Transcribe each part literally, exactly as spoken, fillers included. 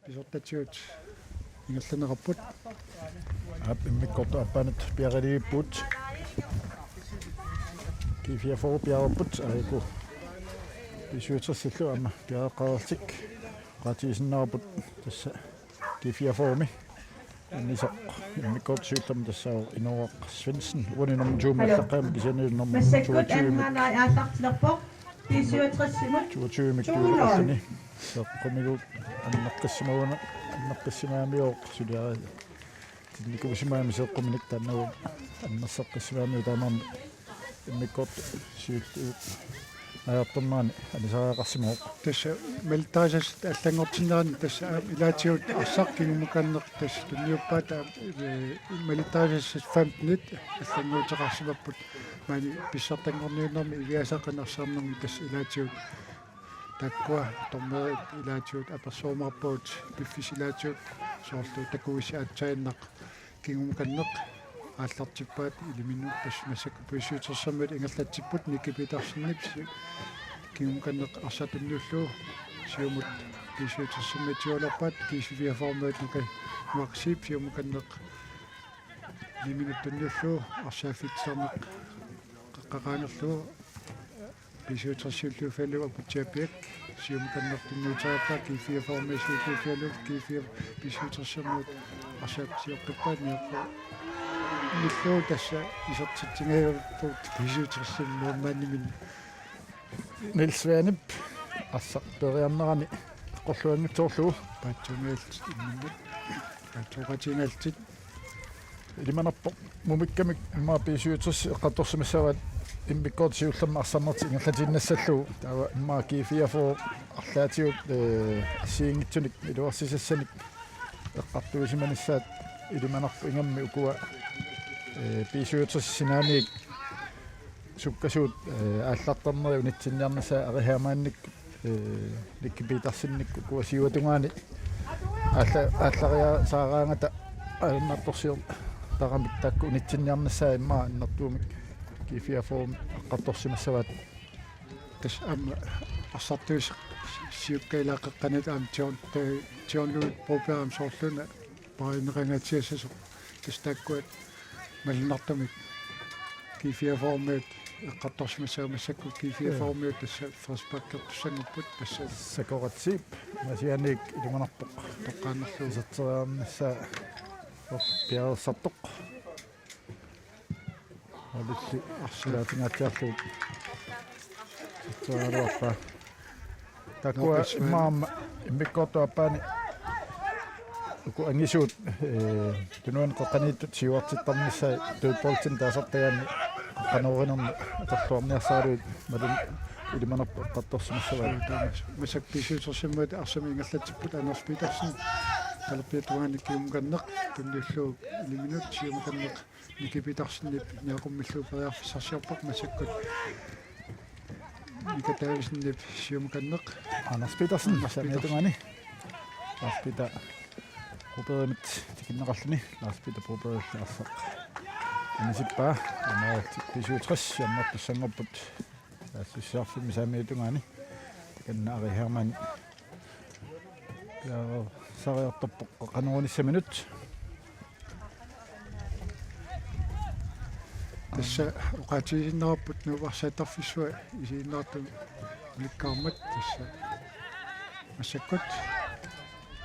Pisortatigut ingerlanneqarput. Aap, immikkoortup aappaanut piareerpugut. G fireogfyrre piareerput, aajuku B syvogtresillu aamma piareeqqaarlutik. Oqaatigisinnaarput tassa G fireogfyrremi anisoq immikkoortoq siullermi tassaavoq Inooraq Svendsen. Uani nummer to-mi allaqqavoq, kisianni nummer toogtyve-mik. Massakkut annaanai aallartilerpoq. B syvogtresimut toogtyve-mik tuulerluni. Seeqqumigut annaqqissimaguna, annaqqissimagamiuk suliari. Tinnikuusimagami seeqquminik taannagu annersaqqissimagamiuk, taamaammat immikkoortoq siulliup najortornerani anisariaqarsimavoq. Tassa malittarisassat allanngortinnerani tassa aamma ilaatigut arsaq kingumukanneq tassa tunniuppaat, aamma, ee, malittarisassat femtenit allannguuteqarsimapput. Maani pissartanngorniunnermi Iviasaqqan arsaarnermi tassa ilaatigut taakkua dommerit ilaatigut apersorumaarpagut, piffissap ilaatigut soorlu takuissi aatsaannaq kingumukanneq aallartippaat. Iliminut tassa massakkut B syvogtresimut ingerlatsipput, Nicki Petersenip si-, kingumukanneq arsaq tunniullugu siumut B syvogtresimut tigulerpaat, G fireogfyrremiut Nuka Nuaksip siumukanneq iliminut tunniullugu arsaaffigisarneq qaqqaqaangerlugu B syvogtres siulliuffigalugu Aputsiaq Piak siumukanneq tunniuteriarpaa, G fireogfyrremiut siulliuffigalugu G fire B syvogtresimut arsaq sioqqippaat, niaqqumiillugu tassa isertitsingajapput B syvogtresimut maanniminni. Niels Svanep arsaq peeriarnerani eqqorluanngitsoorlugu. Paatsuungajallutit imminnut. Paatsuuqatiginngallutit. Ilimanarpoq mumikkamik immaqa B syvogtres eqqartorsimassavaat immikkoortoq siullermi arsarnertik ingerlatiinnassallugu. Taava immaqa G fireogfyrre arlaatigut, ee, assigiinngitsunik iluarsisassanik eqqartuisimanissaat ilimanarpoq, ingammik ukua, ee, B syvogtres sinaaniit sukkasuut, ee, aallartarneri unitsinniarnissaat Ari Hermannikkut, ee, Nicki Petersennikkut ukua siuatungaani aalla-, aallariaasaaraangata ajornartorsiortaramik taakku unitsinniarnissaat immaqa annertuumik G fireogfyrre eqqartorsimassavaat. Tassa aamma arsartuisa siukka ilaa qeqqanut aamma John, John Louis Broberg aamma soorluuna paarineqangaatsiassasoq. Tassa taakkua malunnartumik G fireogfyrremiut eqqartorsimassavaat, massakkut G fireogfyrremiut tassa frisparkertussanngorput tassa. Sakoratsiip masianik ilimanarpoq. Toqqaannarlugu. Iserteriarnissaa piareersartoq. Olilli arsalaatingaatsiarlugu. Iserteriaraluarpaa. Taakkua Norbert Svane. Immaqa aamma immikkoortup aappaani uku angisuut, ee, tunuani qeqqaniittut siuartittarnissaat dødboldimik taasartagaanni qeqqanoorinermi atorluarniarsaralugit, malunnartumik ilimanarpoq eqqartorsimassavaat. Taava massakkut B syvogtresimut arsamik ingerlatsipput, Anders Petersen talerpiata tungaanut kingumukanneq tunniullugu iliminut siumukanneq Nicki Petersenip niaqqumiillugu periarfissarsiorpoq, massakkut Mika Davidsenip siumukanneq. Anders Petersen, Anders Petersen. Saamiata tungaani. Lars Peter Brobergimit tikinneqarluni, Lars Peter Brobergilli arsaq anisippaa, aamma B syvogtres hjørnertussanngorput. Tassa S S R-fimmi saamiata tungaani. Takanna Ari Hermann. Ja, sariartorpoq qeqqanoorunissaminut. Tassa oqaatigisinnaarput Nuup arsaattarfissuaq isiginnaartumik ulikkaarmat, tassa massakkut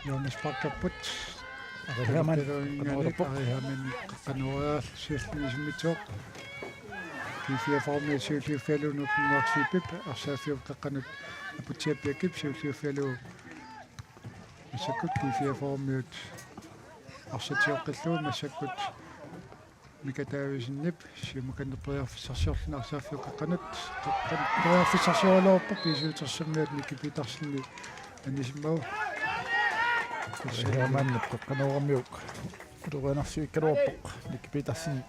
hjørnesparkerput. Ari Hermann, talerpialuinngani qanoorpoq. Ari Hermann qeqqanooriarlugu siullermik isimmitsivoq. G fireogfyrremiut siulliuffigalugu Nuup Nuaksipip arsaaffiup qeqqanut Aputsiaq Piakip siulliuffigalugu massakkut G fireogfyrremiut arsaq sioqqillugu, massakkut Mika Davidsenip siumukanneq periarfissarsiorluni arsaaffiup qeqqanut. Qeqqanut periarfissarsioraluarpoq, B syvogtresimiut Nicki Petersenip anisimmagu. Hermann qeqqanooramiuk ulorianarsivikkaluarpoq, Nicki Petersen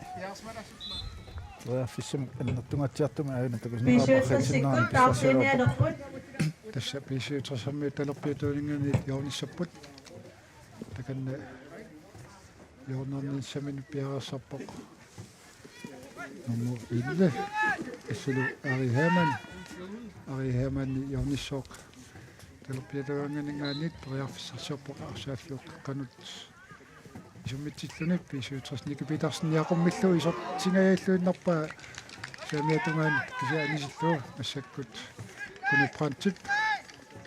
periarfissamik annertungaatsiartumik aajuna takusinnaarpoq B syvogtres-ikkut taarsiinnaalerput. Tassa B syvogtresimiut talerpiata tungaanut hjørnissapput. Takanna hjørnernissaminut piareersarpoq nummer elleve, assulu Ari Hermann. Ari Hermann hjørnissooq. Talerpiatungaaninngaanniit periarfissarsiorpoq arsaaffiup qeqqanut isummitsilluni. B syvogtres Nicky Petersen Niaqummillu isertingajalluinnarpaa saamiatungaani kisianni anisillugu massakkut Kuni Brandtip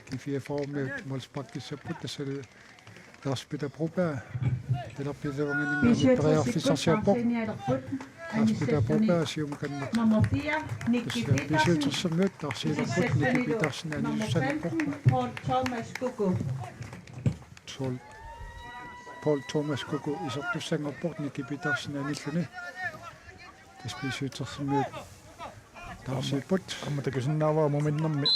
G fireogfyrre-miut målsparkissapput, tassalu Lars Peter Broberg talerpiatungaaninngaanniit periarfissarsiorpoq. Lars Peter Broberg siumut kanneq. Nummer fire, Nicky Petersen. B syvogtres-imiut taarsiilerput, Nicky Petersen anisussanngorpoq. Paul Thomas Kuku. Paul, Paul Thomas Kuku isertussanngorpoq Nicky Petersen anilluni. Tassa B syvogtres-imiut taarsiipput. Aamma takusinnaavara muminnermi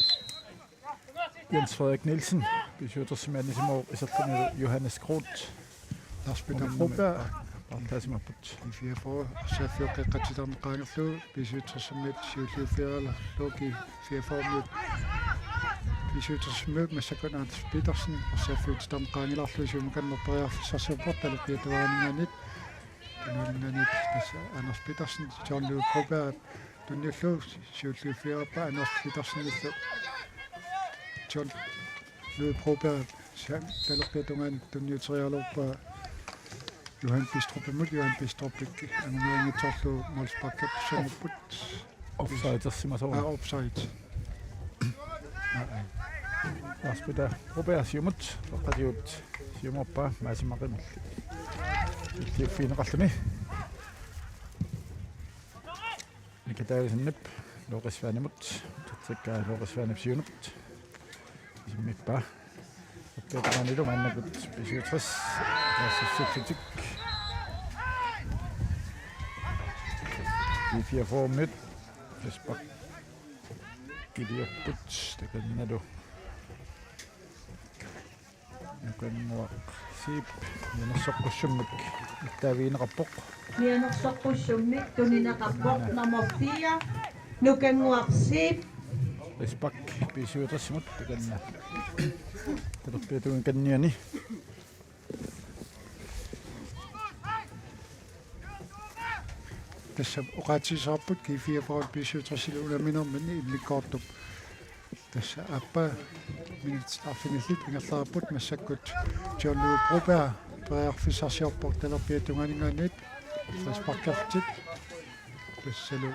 Jens Frederik Nielsen, B syvogtres-imi anisimavoq, iserlunilu Johannes Groth. Lars Peter Broberg. Paartaasimapput. G fireogfyrre arsaaffiup qeqqata titarneq qaangerlugu, B syvogtres-imiut siulliuffigalugu, G fireogfyrre-miut B syvogtres-imiut massakkut Anders Petersen arsaaffiup titarneq qaangilaarlugu siumut kanneq periarfissarsiorpoq talerpiatungaaninngaanniit. Tunuaninngaanniit tassa Anders Petersen, John Louis Broberg tunniullugu siulliuffigaarpaa Anders Petersenillu. John Louis Broberg sa-, talerpiatungaani tunniuteriaraluarpaa Johan Bistrupimut, Johan Bistrupip anguniartorlugu målsparkertussanngorput. Offside-ersimasoq. Aa, offside. Aa, aa. Lars Peter Broberg siumut, peqqatigut siumoorpaa, Maasi Maqimilli illiuffigineqarluni. Mika Davidsenip Loris Svanemut, tatsikka Loris Svanep siunut isimmippaa. Talerpiatungaanilu maannakkut B syvogtres taarsersuillutik. G fireogfyrre-miut frispark iliorput, takannalu Nukannguaq Zeeb mianersoqqussummik nittaavigineqarpoq. Mianersoqqussummik tunineqarpoq nummer fire, Nukannguaq Zeeb. Frispark B syvogtres-imut takanna. Talerpiatungaani kanniani. Tassa oqaatigisaarput G fireogfyrre B syvogtres-ilu unamminerminni immikkoortup. Tassa aappaa minutsit arfinillit ingerlareerput, massakkut John Louis Broberg periarfissarsiorpoq talerpiatungaaninngaanniit frisparkerlutik. Tassalu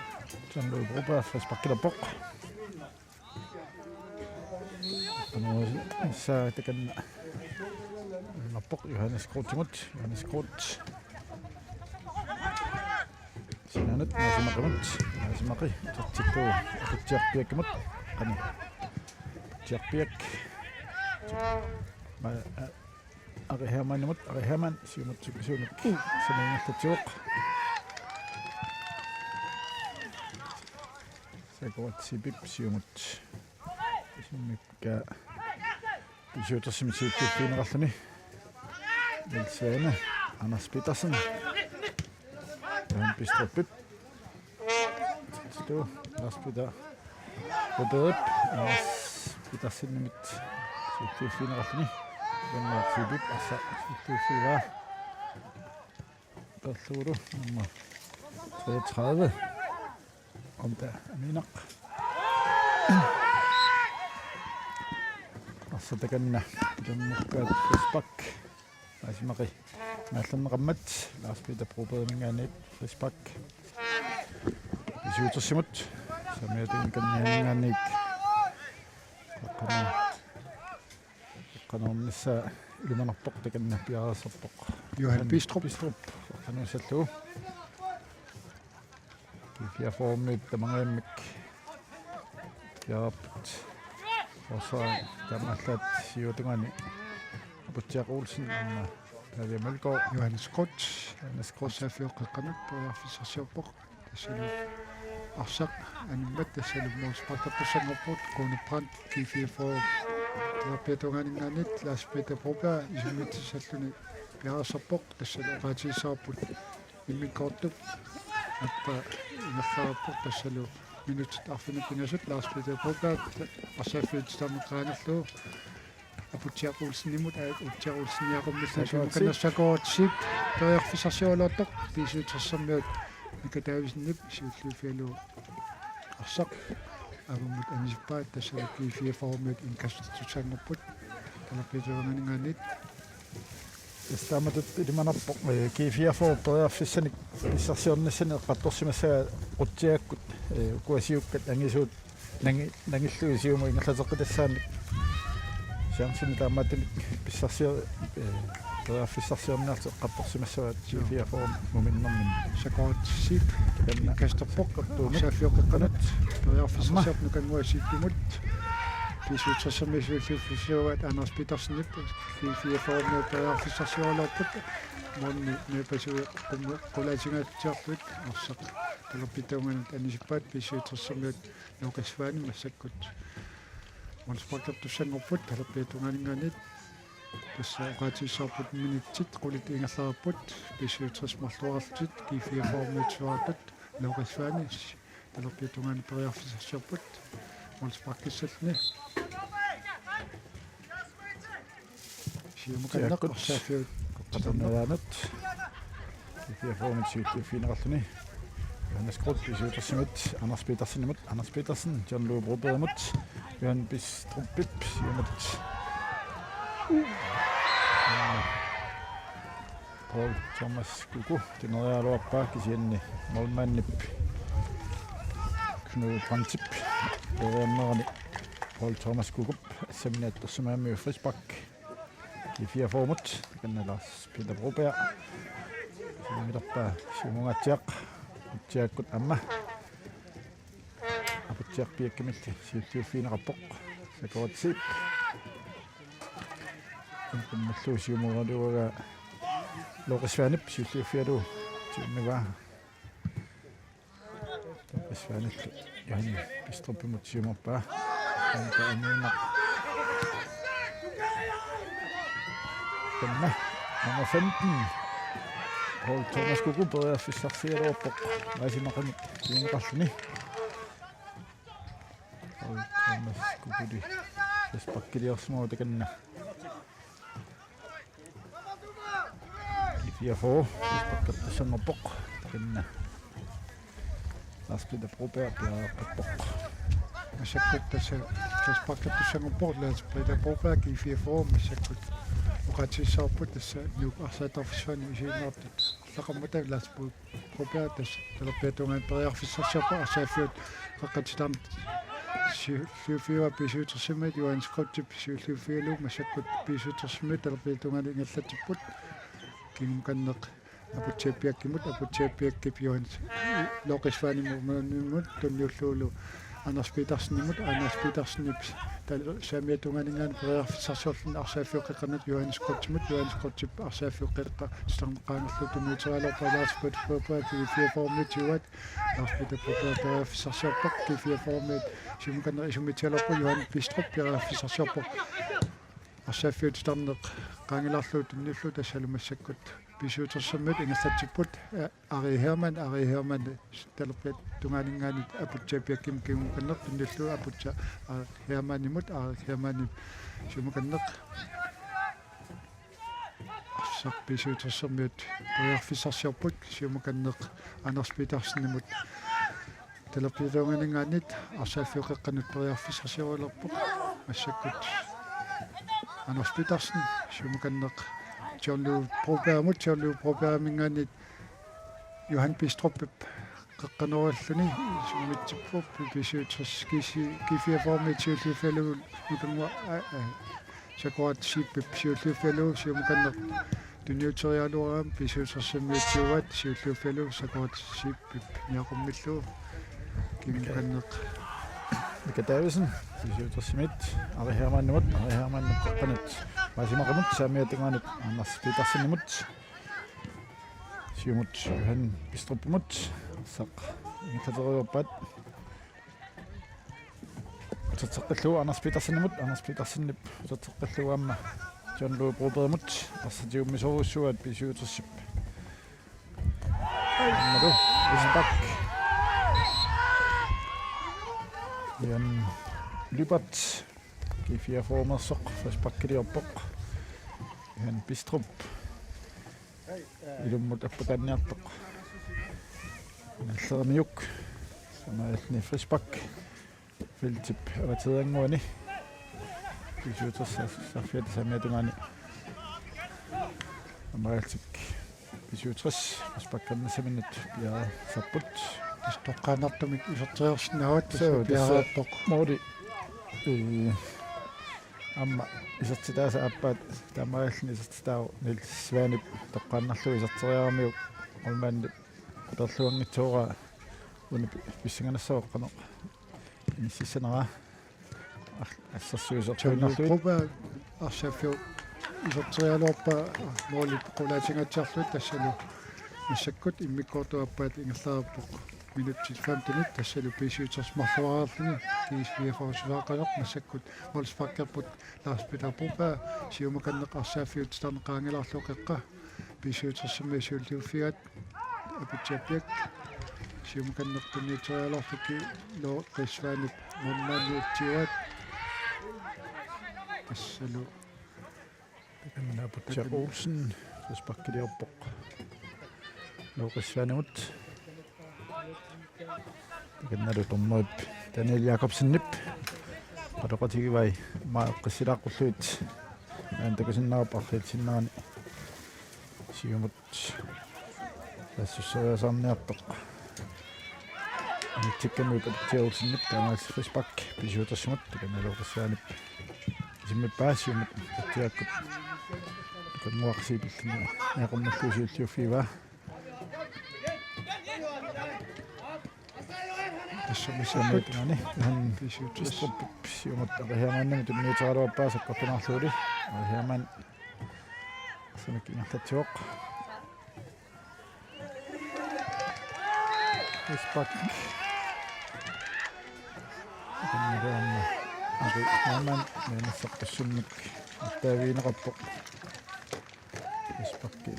John Louis Broberg frisparkilerpoq. Anuusi, issa takanna. Nappoq Johannes Grothimut, Johannes Groth. Sinaanut Maasi Maqimut, Maasi Maqi, tatsittu Aputsiaq Piakkimut, qani. Aputsiaq Piak. Ma-, a-, Ari Hermannimut, Ari Hermann, siumut sukkasuumik, sanaangerlatsivoq. Sakuat Zeebip siumut. Isimmikka B syvogtres-imi siulliuffigineqarluni. Niels Svane, Anders Petersen. Johan Bistrupip. Tatsittu, Lars Peter Brobergip, Anders Petersenimit siulliuffigineqarluni. Johan Zeebip arsaq siulliuffigivaa. Peerlugulu nummer treogtredive. Om der er Aminaq. Arsaq takanna. Pilernerpaat frispark. Maasi Maqi. Naallerneqarmat. Lars Peter Brobergiminngaanniit frispark. B syvogtres-imut. Saamiatungaaninngaanniit. Qanoq. Qanoq missaa ilimanarpoq takanna piareersarpoq. Johan Bistrup. Bistrup. Qanoq sallu. G fireogfyrre-miut tamarmik. Jaap. Osa taamaallaat siuatungaani Aputsiaq Olsen aamma Pavia Mølgaard. Johannes Groth. Johannes Groth. Saaffiup qeqqanut periarfissarsiorpoq. Tassalu arsaq animmat tassalu målsparkertussanngorput Kune Brandt G fireogfyrre. Talerpiatungaaninngaanniit Lars Peter Broberg isummitsisalluni piareersarpoq, tassalu oqaatigissavarput immikkoortup aappaa ingerlareerpoq, tassalu minutsit arfineq-pingasut Lars Peter Broberg arsaaffiup titarneq qaangerlugu Aputsiaq Olsenimut, aa, Aputsiaq Olsen Niaqummillu siumut kanneq. Sakuat Zeeb periarfissarsioraluartoq, B syvogtres-ermiut Mika Davidsenip siulliuffigalugu arsaq avammut anisippaat, tassa G fireogfyrre-miut indkastertussanngorput talerpiatungaaninngaanniit. Tassa taamatut ilimanarpoq, eh, G fireogfyrre periarfissanik pissarsiornissanik eqqartorsimassagaa qutsiakkut, eh, ukua siukkat angisuut nangi-, nangillugit siumut ingerlateqqitassaannik. Chancini taamaattumik pissarsio-, eh, periarfissarsiorniarlutik eqqartorsimassavaat G fireogfyrre-minngaanniit. Sakoratsi Siip indkasterpoq, arsaaffioqeqqanut periarfissarsiorpoq Nukannguaq Siipimut. B syvogtres-ermiut siulliuffissavaat Anders Petersenip, G fireogfyrre-miut periarfissarsioraluarput. Målimi niapasui qummu-, qulaatingaatsiarput, arsaq talerpiatungaaniit anisippaat, B syvogtres-ermiut Lukas Svane massakkut målsparkertussanngorput talerpiatungaaninngaanniit. Tassa oqaatigissavarput minutsit qulit ingerlareerput, B syvogtres marluarlutik G fireogfyrre-miut siuartut, Lukas Svane talerpiatungaani periarfissarsiorput målsparkissalluni. Siumukarneq. Siakkut. Arsaaffiup. Qataneraanut. G fireogfyrre-miut siulliuffigineqarluni. Johannes Groth B syvogtres-ermiut Anders Petersenimut. Anders Petersen, John Lou Brobergimut. Johan Bistrupip siumut. Paul Thomas Kuku tuneriaraluarpaa, kisianni målmandip Knud Brandtip periarnerani Paul Thomas Kukup assammini attorsimagamiuk frispark. G fireogfyrre-miut, takanna Lars Peter Broberg. Siumilerpaa siumungaatsiaq. Utsiakkut aamma. Aputsiaq piakkimilli siulliuffigineqarpoq. Sakoratsi Siip. Qummallu siumooraluaraa Lukas Svanep siulliuffigalugu siumivaa. Lukas Svanellu Johan Bistrupimut siumoorpaa. Anka aniunnaq. Tamanna nummer femten, Paul Thomas Kuku, periarfissarsigaluarpoq. Maasimaqqamik kiinneqarluni. Paul Thomas Kukuli frisparkiliorsimavoq takanna. G fireogfyrre, frisparkertussanngorpoq. Takanna Lars Peter Broberg periarfissarsiorpoq. Massakkut tassa frisparkertussanngorpoq Lars Peter Broberg, G fireogfyrre, massakkut oqaatigissavarput tassa Nuuk arsaattarfissuani isiginnaartut arlaqarmata Lars Broberg tassa talerpiatungaani periarfissarsiorpoq. Arsaaffiup qeqqata taama siulliuffigaat B syvogtres-ermiut, Johannes Grothip siulliuffigalugu massakkut B syvogtres-ermiut talerpiatungaani ingerlatsipput. Kingumukanneq Aputsiaq Piakkimut, Aputsiaq Piakkip Johannes Lukas Svanimut tunniullugulu Anders Petersenimut, Anders Petersenip tal-, saamiatungaaninngaanniit periarfissarsiorluni arsaaffiup qeqqanut Johannes Grothimut, Johannes Grothip arsaaffiup qeqqa titarneq qaangerlugu tunniuteriaraluarpaa Lars Peter Broberg, G fireogfyrre-miut siuaat, Lars Peter Broberg periarfissarsiorpoq, G fireogfyrre-miut siumukarneq isummitsigaluarpoq, Johan Bistrup periarfissarsiorpoq. Arsaaffiup titarneq qaangilaarlugu tunniullugu tassalu massakkut B syvogtres-ermiut ingerlatsipput, eh, Ari Hermann, Ari Hermann talerpiatungaaninngaanniit Aputsiaq Piakkimut kingumukanneq tunniullugu Aputsiaq Ari Hermannimut, Ari Hermannip siumukarneq. Arsaq B syvogtres-ermiut periarfissarsiorput, siumukarneq Anders Petersenimut talerpiatungaaninngaanniit arsaaffiup qeqqanut periarfissarsioraluarpoq. Massakkut Anders Petersen siumukarneq John Lou Brobergimut, John Lou Brobergiminngaanniit Johan Bistrupip qeqqanoorluni isummitsipput B syvogtres, G fireogfyrre-miut siulliuffigalugu Nukannguaq, aa, aa, Sakoratsi Siipip siulliuffigalugu siumukarneq tunniuteriaraluaraangat B syvogtres-ermiut siuaat, siulliuffigalugu Sakoratsi Siipip niaqummillugu kingumukanneq. Mika Davidsen B syvogtres-ermiut Ari Hermannimut, Ari Hermannip qeqqanut maasimaqqamut saamiatungaanut Anders Petersenimut. Siumut Johan Bistrupimut, arsaq ingerlateriarpaat. Uterteqqillugu Anders Petersenimut, Anders Petersenip uterteqqillugu aamma John Lou Brobergimut, arsaq tigummisoorujussuuaat B syvogtres-ip. Aammalu frispark. Jan Lyberth G fireogfyrre-miusoq frisparkiliorpoq. Johan Bistrup ilummut appakaanniartoq. Nalleramiuk. Samaalni frispark. Feltip avateriannguani. B syvogtres saaffiata saamiata tungaani. Aamma Feltip B syvogtres frisparkernissaminut piareersarput. Tassa toqqaannartumik iserteriarsinnaavat, tassa piareerpoq. Måli. Ee, aamma isertitaasa aappaat taamaalilluni isertitaavoq Niels Svanep toqqaannarlugu iserteriaramiuk. Målmandip atorluanngitsooraa una pi-, pissanganassaaq qanoq inississaneraa. Ar-, assersuisoq Tony tuinnarlugu. Broberg arsaaffiup iserteriaraluarpaa målip qulaatingaatsiarlugu tassalu massakkut immikkoortup aappaata ingerlareerpoq. Minutsit femtenit tassalu B syvogtres marluareerluni G S V-p forsvaraqasoq massakkut målsparkerput Lars Peter Broberg siumukanneq arsaaffiup titarneq qaangilaarlugu qeqqa. B syvogtres-immiut siulliuffigaat Aputsiaq Birch. Siumukanneq tunniuteriaraluarlugu Lorke Svanep målmandip tiuaat. Tassalu. Takanna Aputsiaq Olsen frisparkiliorpoq Lorke Svanemut. Takannalu dommerip Daniel Jakobsenip qaloqatigivai, aamma eqqissilaaqqullugu aana takusinnaavarput arriitsinnerani. Siumut saassusseriasaarniartoq. Anitsikkamik Aputsiaq Olsenip taamaalillutik frispark B syvogtres-imut, takanna Lorke Svanep isimmippaa, siumut Aputsiaakkut Nuka Nguaqsiip illimmi niaqummallugu siulliuffigivaa. Tassa massakkut tungaani, han B syvogtres. Bistrup siumut Ari Hermannimut tunniuteriaraluarpaa sakkortunaarlugulu. Ari Hermann arsamik ingerlatsivoq. Frispark. Aamma Ari Hermann mianersoqqussummik attavigineqarpoq. Frisparki.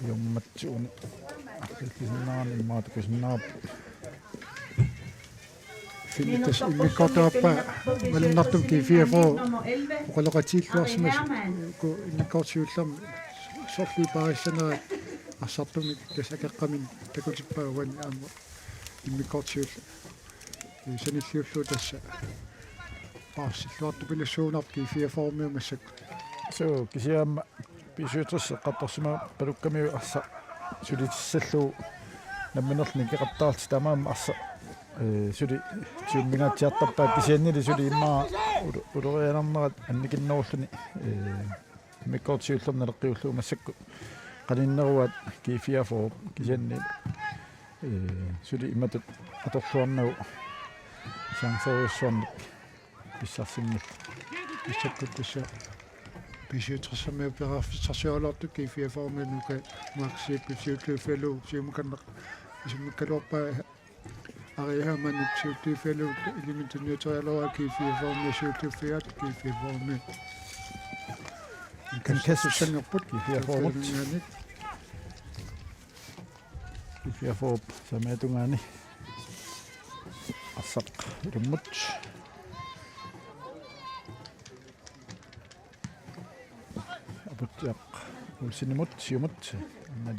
Iummatsuuni. Arriillisinnaanngilaq, immaqa takusinnaavarput. Finni tassa immikkoortup aappaa malunnartumik G fireogfyrre oqaloqatigiilluarsimasoq, uku immikkoortoq siullermik sorliit paarissanerat arsartumik tassa akeqqaminik takutippaa, uani aamma immikkoortoq siulleq. Ee, sanilliullugu tassa paarsilluartupilussuugunarpoq G fireogfyrre-miut massakkut. Suu, kisianni aamma B syvogtres eqqartorsimapalukkamiuk arsaq sulitissallugu nammineerluni ikeqattaarlutik, taamaammat arsaq, ee, suli tiummingaatsiartarpaat, kisiannili suli immaqa ulu-, ulorianarnerat annikinnerulluni, ee, immikkoortoq siullermik naleqqiullugu massakkut qaninneruaat G fireogfyrre, kisianni, ee, suli imatut atorluarnagu chancerujussuarnik pissarsinngillat. Massakkut tassa B syvogtres-imiut periarfissarsiorluartut G fireogfyrre-miut Nuka Nguaqsiip siulliuffigalugu siumukanneq isummikkaluarpaa, Ari Hermannip siulliuffigalugu iliminut tunniuteriaraluaraa, G fireogfyrre-miut siulliuffigaat, G fireogfyrre-miut inkassussanngorput G fireogfyrre-mut. G fireogfyrre-p saamiata tungaani arsaq ilummut. Aputsiaq Olsenimut siumut. Aamma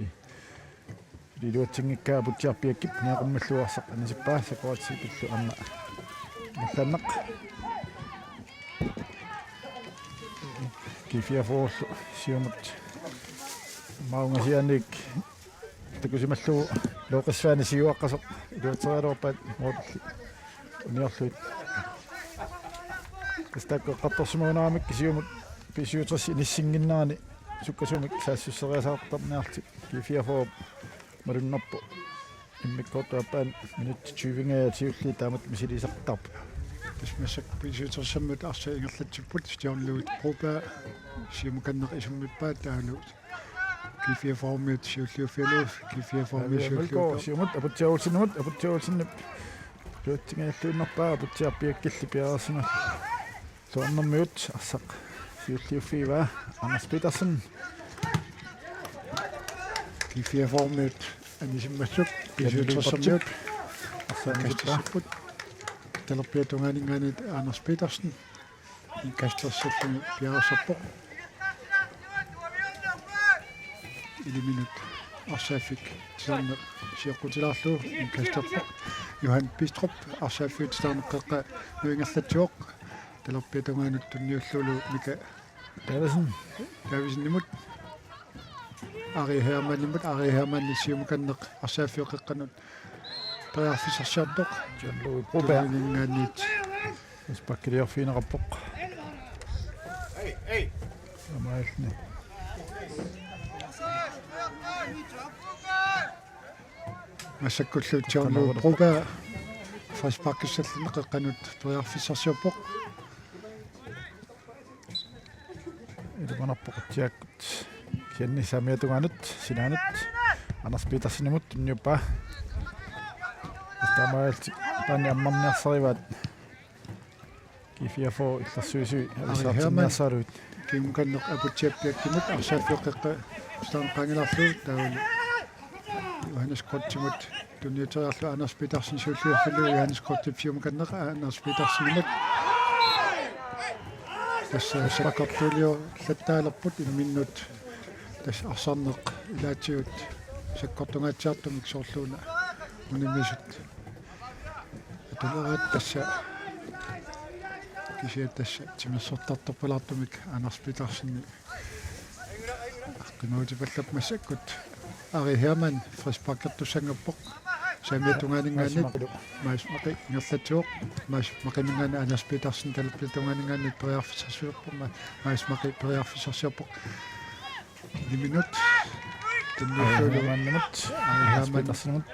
iluatsinngikkaa Aputsiaq Birchip niaqummallugu arsaq anisippaa, Sakuratsi pillu aamma ingerlaannaq. G fireogfyrre-llu siumut. Aamma ungasianik takusimallugu Lorke Svane siuaqqasoq iluatseriaraluarpaat målilli uniorlugit. Tassa taakku eqqartorsimagunaramikkit siumut B syvogtres inissinnginnerani sukkasuumik saassusseriasaartarniarlutik G fireogfyrre malunnarpoq. Immikkoortup aappaani minutsit tyve-nngajat siulliit taamatut misiliisartarput. Tassa massakkut B syvogtres-imiut arsaq ingerlatsipput, Stjørn Ludvig Broberg siumukanneq isummippaa, taavalu G fireogfyrre-miut siulliuffigalugu, G fireogfyrre-miut siulliuffigaapput. Siumut Aputsiaq Olsenimut, Aputsiaq Olsenip iluatsinngilluinnarpaa, Aputsiaq Birchilli piareersimalluarnermigut arsaq siulliuffigivaa, Anders Petersen. G fireogfyrre-miut anisimmassuk B syvogtres-imiut arsaq anisippaa. Talerpiata tungaaninngaanniit Anders Petersen. Inkassutersilluni piareersarpoq. Iliminut arsaaffik titarneq sioqqutilaarlugu inkassuterpoq. Johan Bistrup arsaaffiup titarneq qeqqa nuingerlatsivoq. Talerpiata tungaanut tunniullugulu Mika Davidsen. Davidsenimut. Ari Hermannimut, Ari Hermann siumukanneq arsaaffiup qeqqanut periarfissarsiorpoq. John Louis Broberg. Tunniunninngaanniit. Frisparkiliorfigineqarpoq. Amaalluni. Massakkullu John Louis Broberg frisparkissalluni qeqqanut periarfissarsiorpoq. Ilumanarpoq Aputsiaakkut. Kisianni saamiata tungaanut sinaanut Anders Petersenimut tunniuppaa. Taamaalillutik taanna ammarniarsarivaat. G fireogfyrre illersuisui avissaartinniarsaraluit. Kimukanneq Aputsiaq Piakkimut arsaaffiup qeqqa titarneq qaangilaarlugu taavalu Johannes Kreutzimut tunniuteriarlugu Anders Petersen siulliuffillu Johannes Kreutzip siumukanneq Anders Petersenimut. Tassa sakkortuuliorlattaalerput imminnut tassa arsarneq ilaatigut sakkortungaatsiartumik soorluuna unammisut. Atuleraat tassa kisianni tassa timersortartorpalaartumik Anders Petersen qimautipallappoq massakkut. Ari Hermann frisparkertussanngorpoq. Saamiata tungaaninngaanniit Mads Maki ingerlatsivoq. Mads Makiminngaanniit Anders Petersen talerpiata tungaaninngaanniit periarfissarsiorpoq. Ma-, Mads Maki periarfissarsiorpoq. Ni minut. Tunniullugulu Ari Hermannimut. Ari Hermann. Anders Petersenimut.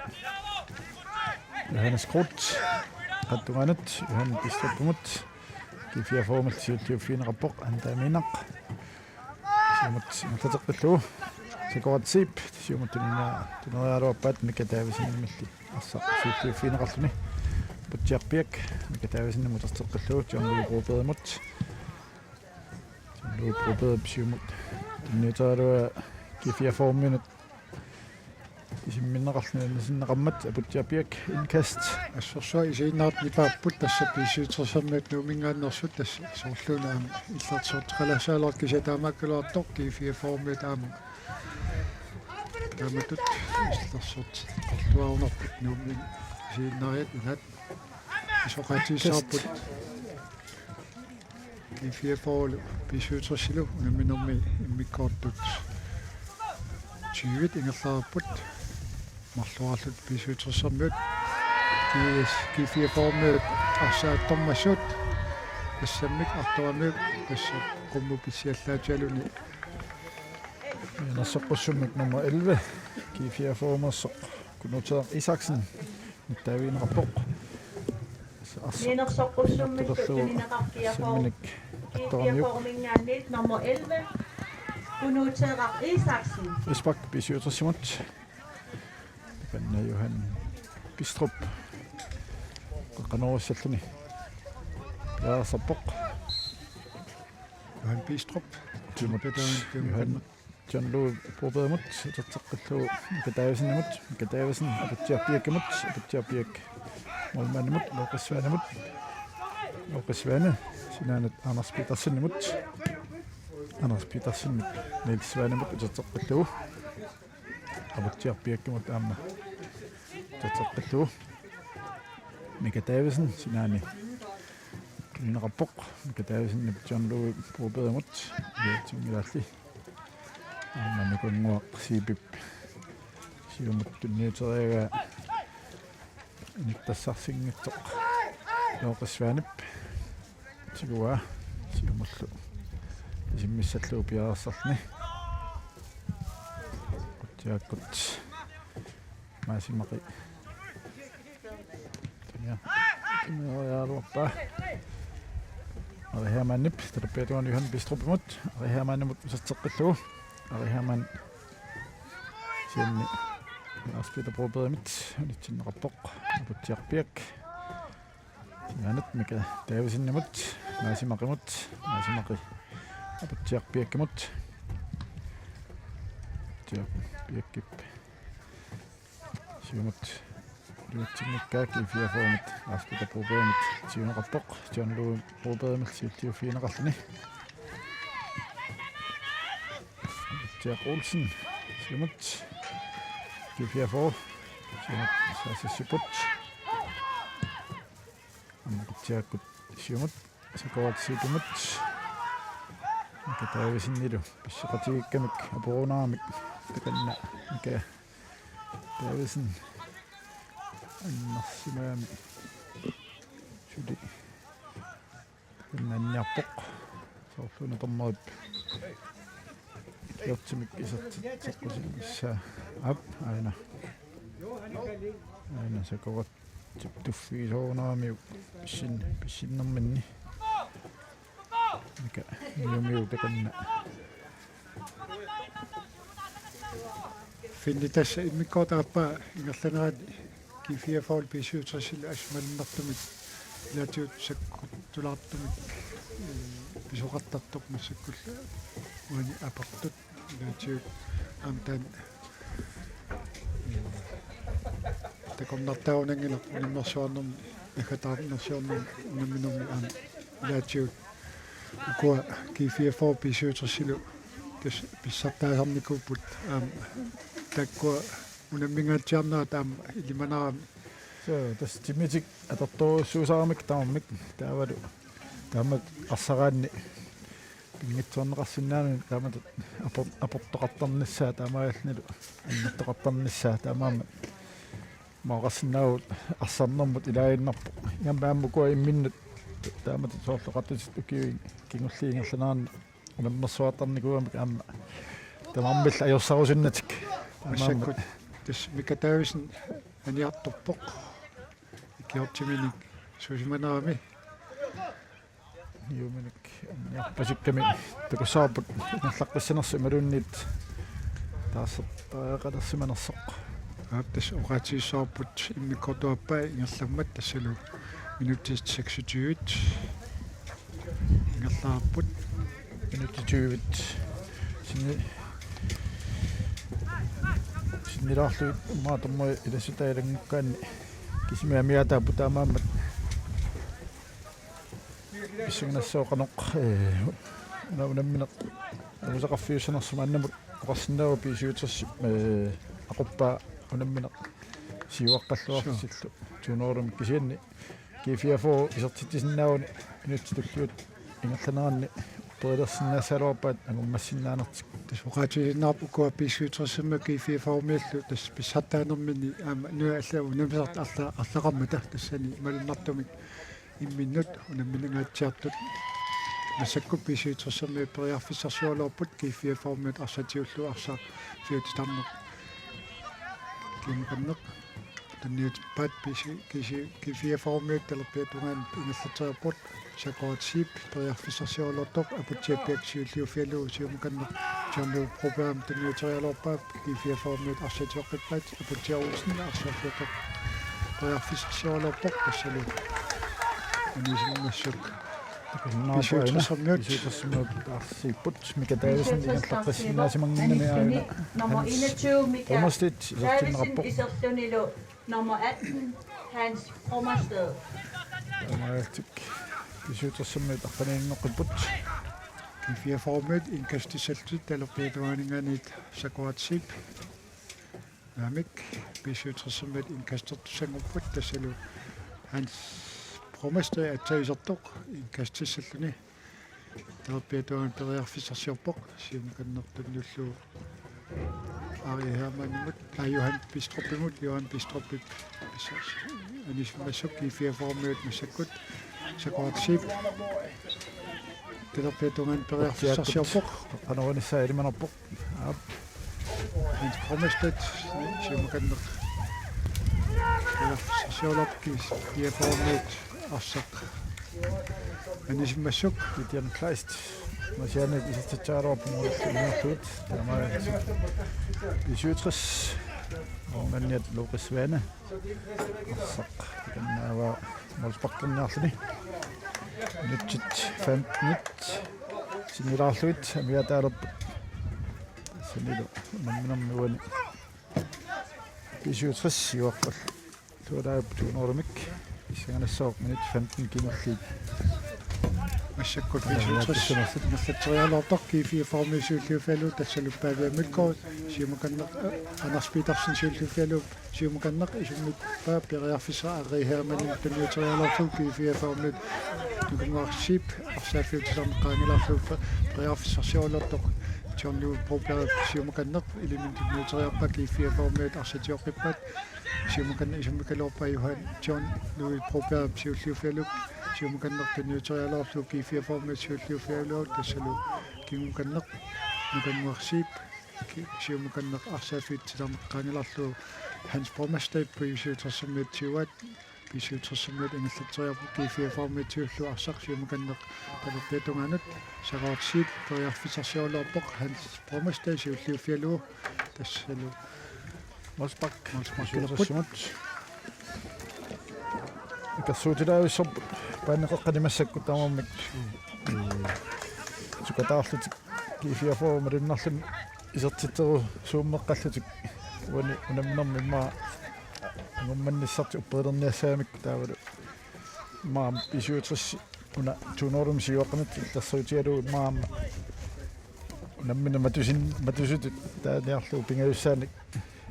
Johannes Kreutzip tungaanut Johan Bistrupimut. G fireogfyrre siulliuffigineqarpoq Anda Miinaq. Siumut ingerlateqqillugu. Sikurat Zeeb siumut tunina-, tuneriaraluarpaat Mika Davidsenimilli arsaq siulliuffigineqarluni. Aputsiaq Piak Mika Davidsenimut uterteqqillugu John Louis Brobergimut. John Louis Brobergip siumut tunniuteriaraluaa G fireogfyrre-minut isimminneqarluni annisinneqarmat. Aputsiaq Piak indkast. Assorsuaq isiginnaartut nipaapput tassa B syvogtressermiut Nuumminngaanneersut tassa soorluuna aamma illersorteqalaassagaluarpoq kisianni taamaakkaluartoq G fireogfyrre-miut aamma taamatut illersorteqarluarunarput Nuummi isiginnaariat ilaat isoqaatigissavarput. G fireogfyrre-lu B syvogtres-ilu unamminermi immikkoortut tyve ingerlareerput. Marluarlutik B syvogtres-ermiut. G S, G fireogfyrre-miut arsaattormassut. Assammik artoramiuk tassa qummut pissiallaatigaluni. Inersoqqussummik nummer elleve. G fireogfyrre-miussoq Kunuuteeraq Isaksen. Mittaavigineqarpoq. Inersoqqussummik tunineqarpoq G fireogfyrre-minngaanniit nummer elleve, Kunuuteeraq Isaksen. Frispark B syvogtres-imut. Takanna Johan Bistrup. Qeqqanoorussalluni. Piareersarpoq. Johan Bistrup. Timut Johan John Louis Brobergimut, uterteqqillugu Mika Davidsenimut, Mika Davidsen, Aputsiaq Piakkimut, Aputsiaq Piak målmandimut, Lukasvanimut, Lukasvani, sinaanut Anders Petersenimut, Anders Petersen, Niels Svanimut, uterteqqillugu, Aputsiaq Piakkimut aamma, uterteqqillugu, Mika Davidsen, sinaani, tunineqarpoq, Mika Davidsen, John Louis Brobergimut, Jørgen Laalli. Aamma Nukannguaq Zeebip siumut tunniuteriaraa inittarsinngitsoq Lukasvanip tiguaa siumullu isimmissallugu piareersarluni. Aputsiaakkut Maasi Maki. Tania. Tuneriaraluarpaa. Ari Hermannip, talerpiata tungaanut Johan Bistrupimut. Ari Hermannimut uterteqqillugu. Ari Hermann. Kisianni Lars Peter Brobergimit unitsinneqarpoq. Aputsiaq Piak. Sinaanut Mika Davidsenimut. Maasi Makimut. Maasi Maki. Aputsiaq Piakkimut. Aputsiaq Piakkip. Siumut. Iluatsinngikkaa G fireogfyrre-mit, Lars Peter Brobergimit siuneqarpoq, John Louis Brobergimillu siulliuffigineqarluni. Jack Olsen, siumut, G fireogfyrre, siumut, saassussipput. Annaqitsiaakkut siumut, Sakuratseepimut. Mika Davidsenilu pisseqatigiikkamik apurunaamik takanna Mika Davidsen annersimagami suli. Anniarpoq. Soorlu una dommerip ikiortumik isertitseqqusinissaa. Aap, aana. Aana Sakuratseep tuffigisoorunaramiuk pissin-, pissinnerminni. Mika Niumiu takanna. Finni, tassa immikkoortoq aappaa ingerlanerani G fireogfyrre B syvogtres-illu assut malunnartumik ilaatigut sakkortulaartumik, ee, pisoqartartoq massakkullu uani aportut ilaatigut aamma taanna, ee, takornartaanngilaq unammersuarnermi, naggataarnersiornermi unamminermi aamma ilaatigut ukua G fireogfyrre B syvogtres-ilu tassa pissartaasarnikuupput aamma taakkua unammingaatsiarnerat aamma ilimanarami. Suu, tassa timmitik atortorujussuusaramikkit tamarmik taavalu taamatut arsaraanni pinngitsoorneqarsinnaanani taamatut apor-, aportoqartarnissaa taamaalillunilu annertoqartarnissaa taamaammat. Maqarsinnaavugut arsarnermut ilaaginnarpoq. Ingammik aamma ukua imminnut taamatut soorlu oqartutit ukiut kingulliit ingerlaneranni unammersuartarnikuugamik aamma tamarmillu ajorsarusunnatik. Massakkut tassa Mika Davidsen anniartorpoq. Ikiortuminik suusimanerami. Niuminik anniarpasikkami takussavarput ingerlaqqissanersoq imaluunniit taarsertariaqalersimanersoq. Aap, tassa oqaatigissavarput immikkoortup aappaa ingerlammat tassalu minutsit seksogtyve ingerlavarput. Minutsit tyve. Sinni-, sinnilaarlugit immaqa dommerit ilassutaat ilanngukkaanni kisimik amigaataapput taamaammat. Pissanganassaaq qanoq, ee, una-, unammineq angusaqarfiussanersoq maannamut oqarsinnaavoq B syvogtres, ee, aquppaa unammineq siuaqqalluarsillu to nul-imik kisianni G fireogfyrre isertitsisinnaaguni minutsit tulliuttut ingerlaneranni upperilersinnaassagaluarpaat angummassinnaanertik. Tassa oqaatigisinnaarput ukua B syvogtres-imiut G fireogfyrre-miullu tassa pissartaanerminni aamma nunat allat unammisartut arla-, arlaqarmata tassani malunnartumik imminnut unammingaatsiartut. Massakkut B syvogtres-imiut periarfissarsioraluarput G fireogfyrre-miut arsaq tigullugu arsaq fiutitarneq. Kimukanneq. Tunniutippaat B C, G C, G fireogfyrre-miut talerpiata tungaanut ingerlatseriarput. Sakuratseep periarfissarsioraluartoq Aputsiaq Piak siulliuffigalugu siumukanneq John Lou Broberg tunniuteriaraluarpaa. G fireogfyrre-miut arsaq tigooqqippaat, Aputsiaq Olsen arsaaffiup periarfissarsioraluarpoq tassalu anisimmassuk. B syvogtres-imiut. B syvogtres-imiut arsiipput. Mika Davidsen ingerlaqqissinnaasimanngimmat aana. Nummer enogtyve, Mika Davidsen, isertinniarpoq. Iserlunilu nummer atten, Hans Brummersted. Taamaalillutik B syvogtres-imiut aqqaniinngoqqipput. G fireogfyrre-miut indkastissallutik talerpiata tungaaninngaanniit Sakuratseep. Naamik, B syvogtres-imiut indkastertussanngorput tassalu Hans Brummersted aatsaat isertoq indkastissalluni. Talerpiata tungaanut periarfissarsiorpoq, siumukanneq tunniullugu Ari Hermannimut, aa, Johan Bistrupimut, Johan Bistrupip pissarsi-, anisimmassuk G fireogfyrre-miut massakkut, Sakuratseep talerpiata tungaanut periarfissarsiorpoq. Qanoq inissaa ilimanarpoq. Aap. Hans Brummersted, siumukanneq. Periarfissarsiorpoq G fireogfyrre-miut arsaq anisimmassuk. Gideon Kleist. Masianik isertitseriaraluarpoq målip ilumoorlugu. Taamaalillutik B syvogtres. Manniat Lukas Svane. Arsaq. Takannaavaa målsparkerniarluni. Minutsit femten sinnilaarlugit amigaataalerput. Sanilu unamminermi uani B syvogtres siuaqqalluarput to nul-imik. Pissanganassaaq minutsit femten kingulliit. Massakkut B syvogtres ingerlatseriaraluartoq, G fireogfyrre siulliuffigalugu, tassalu Pavia Mølgaard siumukanneq, eh, Anders Petersen siulliuffigalugu siumukanneq, isummippaa periarfissaq Ari Hermann tunniuteriaraluarlugu, G fireogfyrre Nukannguaq Zeeb arsaaffiup titarneq qaangilaarlugu pe-, periarfissarsiaraluartoq, John Louis Broberg siumukanneq iliminut tunniuteriarpaa, G fireogfyrre arsaq tioqqippaat, siumukanneq isummiikkaluarpaa Johan John Louis Broberg siulliuffigalugu siumukanneq tunniuteriaraluarlugu, G fireogfyrre siulliuffigalugu, tassalu kingukanneq Nukannguaq Zeeb, ki-, siumukanneq arsaaffiup titarneq qaangilaarlugu Hans Bromastad B syvogtres-ermiut siuaat, B syvogtres-ermiut ingerlatseriarput, G fireogfyrre siulliup arsaq siumukanneq talerpiata tungaanut, Saraarsiit periarfissarsiaraluarpoq, Hans Bromastad siulliuffigalugu, tassalu Molsbak. Molsbak B syvogtres-imut. Ikersuutilaarlugu paanneqeqqani massakkut tamarmik. Ee, sukataarlutik G fireogfyrre malunnarluni isertitserusuummeqqallutik. Uani unamminermi immaqa angummanissartik upperilerniassagamikku taavalu. Immaqa B syvogtres una to hundrede siuaqqamik tassautigalugu immaqa unammineq matusin-, matusutut taaniarlugu pingajussaanik